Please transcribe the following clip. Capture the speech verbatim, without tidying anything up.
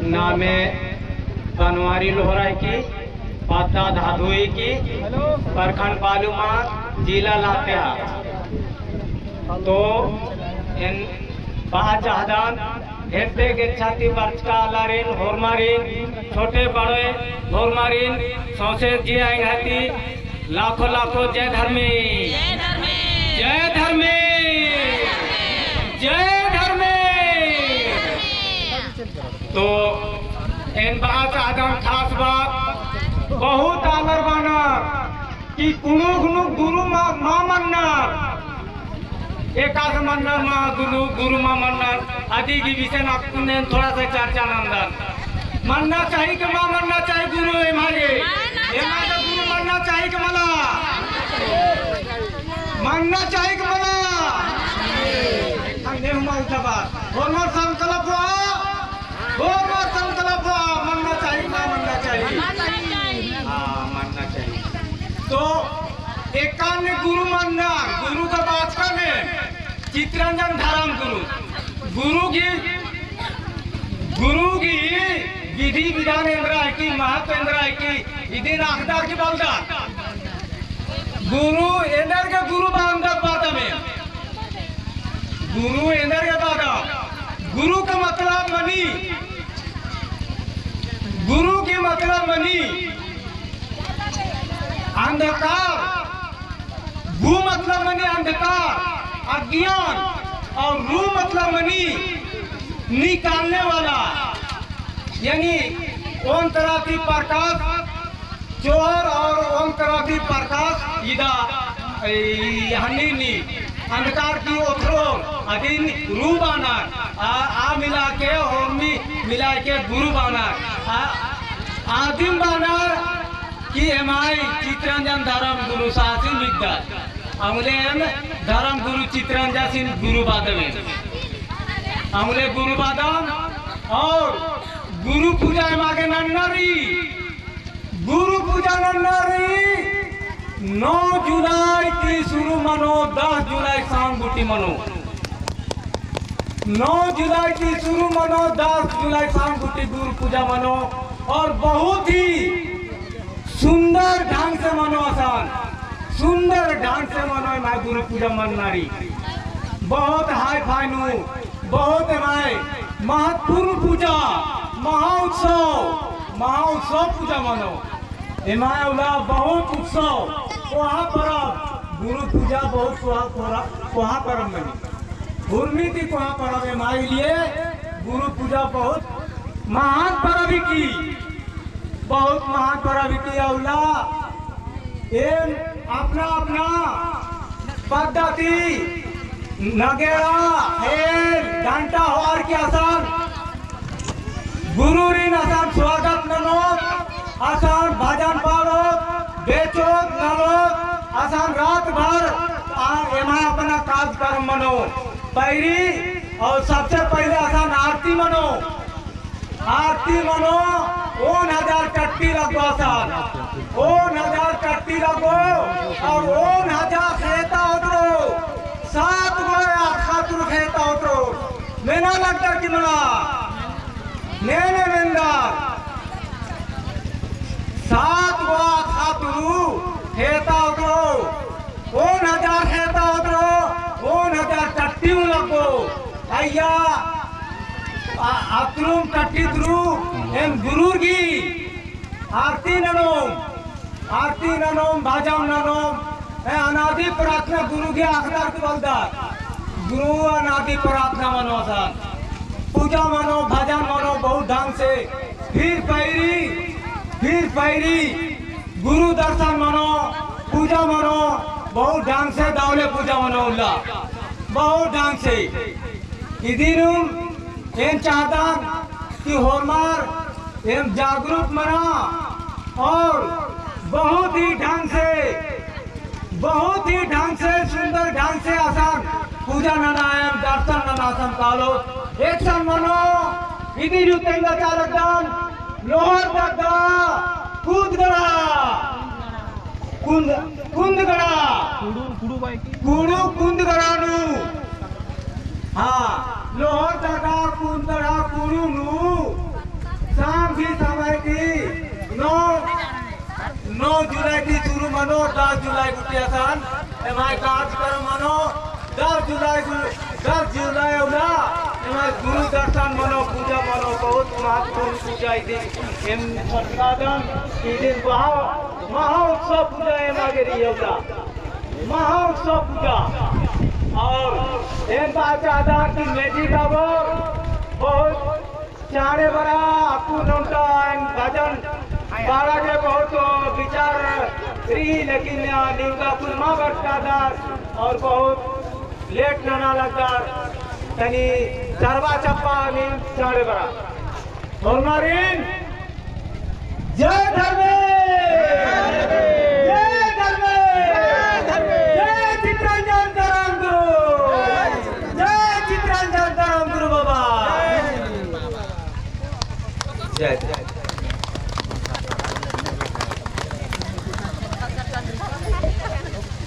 नामे बनवारी लोहरा की, पद्दा धाधुई की, प्रखंड बालूमाथ, जिला लातेहार। तो एन बआ चाहदन, एन्ते गेच्छा ती बरचका आलारिन, होरमारिन, छोटे बड़े होरमारिन, सौंसे जिया एंग्है ती लाखों लाखों जय धर्मे। जय धर्मे। जय धर्मे। जय धर्मे। तो एन बआ चाहदन खास बात, बहुत आलर बअनर कि कुँड़ुख़ नू गुरु मा, मा मन्नर। एकासे मन्नर मा गुरु, गुरु मा मन्नर, अदी गही विषय नू अक्कुन एन थोड़ा सा चर्चा नन्दन। मन्ना चाही कि मा मन्ना चाही गुरु एम्है गे? मन्ना एम्है गे चाही। गुरु मन्ना चाही कि मला? मन्ना चाही कि मला? अन्ने हुमा उल्टा बात। होरमर संकल्प हुआ, होरमर संकल्प हुआ, मन्ना चाही, मा मन्ना चाही? मन्ना चाही। हाँ, मन्ना चाही। तो एकाने गुरु मन्ना, गुरु का बाचका ने चितरंजन धरम गुरु। गुरु गही, गुरु गही विधि विधान एन्दरा हिकी, महत्व एन्दरा हिकी, इदिन अख़दर की बलदर। गुरु एन्देरगे गुरु बअदम बादमे। गुरु एन्देरगे बअदम। गुरु का मतलब मनी, गुरु की मतलब मनी अंधकार, गु मतलब मनी अंधकार, अज्ञान, और रु मतलब मनी निकालने वाला, यानी ओन तरा ती प्रकाश चोर और ओन तरा ती प्रकाश इदा, ई हन्नी नी अंधकार की ओथरो अदिन रु बअनर, आ, आ मिला के होरमी मिला के गुरु बअनर, आ, आदिम बअनर कि एम्है चितरंजन धरम गुरुस आसिन मिद्दर। अउंगले एम धरम गुरु चितरंजसिन गुरु बअदम। अउंगले गुरु बअदम और गुरु पूजा एमा गे नन्ना रई। गुरु पूजा नन्ना रई नौ जुलाई ती शुरू मनो, दस जुलाई शाम गूटी मनो। नौ जुलाई ती शुरू मनो, दस जुलाई शाम गूटी गुरु पूजा मनो। और बहुत ही सुंदर ढंग से मनो असन, सुंदर ढंग से मनो एम्है गुरु पूजा मन्ना रई। बहुत हाई फाई नू, बहुत एम्है महत्वपूर्ण पूजा, महाउत्सव, महाउत्सव पूजा मनो। एम्है उल्ला बहुत उत्सव, कोहा परब, गुरु पूजा बहुत कोहा, कोहा, कोहा परब मनी। उर्मी ती कोहा परब एम्है लिए गुरु पूजा बहुत महान परब हिकी। बहुत महान परब हिकी। अउला एम अपना अपना पद्दा ती नगेड़ा, हेल, डंटा होअर की असन गुरुरिन असन स्वागत ननोत, असन भजन पाड़ोत, बेचोत ननोत, असन रात भर आ एमा अपना कार्यक्रम मनो। पैरी और सबसे पहले असन आरती मनो। आरती मनो, ओन हजार टट्टी लगो असन। ओन हजार टट्टी लगो, और ओन हजार खेता ओदरो। सात गो आत खातुर खेता ओदरो। मेना लगदर की मला? नेने मेनदर। सात गो आत खातुर खेता ओदरो। ओन हजार खेता ओदरो, ओन हजार टट्टी हूँ लगो। अइय्या, आ, अतरुम टट्टी तुरु, एम गुरुर गही आरती ननोम, आरती ननोम, भजन ननोम, ए अनादि प्रार्थना गुरु गही अख़दर की बलदर, गुरु अनादि प्रार्थना मनो असन, पूजा मनो, भजन मनो, बहुत ढंग से, फिर पैरी, फिर पैरी, गुरु दर्शन मनो, पूजा मनो, बहुत ढंग से दवले पूजा मनो उल्ला, बहुत ढंग से। इदिनुम एन चाहदन कि होरमर एम जागरूक मना और बहुत ही ढंग से, बहुत ही ढंग से, सुंदर ढंग से असन पूजा नना एम दर्शन नना असन कालो। एकसन मनो, इदिनुम तेंगा चालकदन, लोहरदगा कुन्दगड़ा, कुन्द, कुन्दगड़ा, कुड़ू, कुड़ू बाई की? कुड़ू कुन्दगड़ा नू। हाँ, लोहरदगा कुन्दगड़ा कुड़ू नू। नौ जुलाई ती शुरू मनो, दस जुलाई गुट्ठी असन एम्है कार्यक्रम मनो। दस जुलाई गु-, दस जुलाई उल्ला एम्है गुरु दर्शन मनो, पूजा मनो, बहुत महत्वपूर्ण पूजा इदी। एम प्रसादन इदिन महा-, महा उत्सव पूजा एमा गे रई उल्ला। महा उत्सव पूजा। और एम बाचा दा कि मेजी बाबा बहुत चाँड़े बरा अक्कु नोंटा एम भजन बारा गे बहुत विचार रई, लेकिन निंगा कुल मा बरचकादर और बहुत लेट नना लगदर। तनी चरवा चप्पा नीम चाँड़े बरा। होरमारिन जय धर्मेस! जय धर्मेस! जय चितरंजन धर्म गुरु! जय चितरंजन धर्म गुरु बाबा! जय।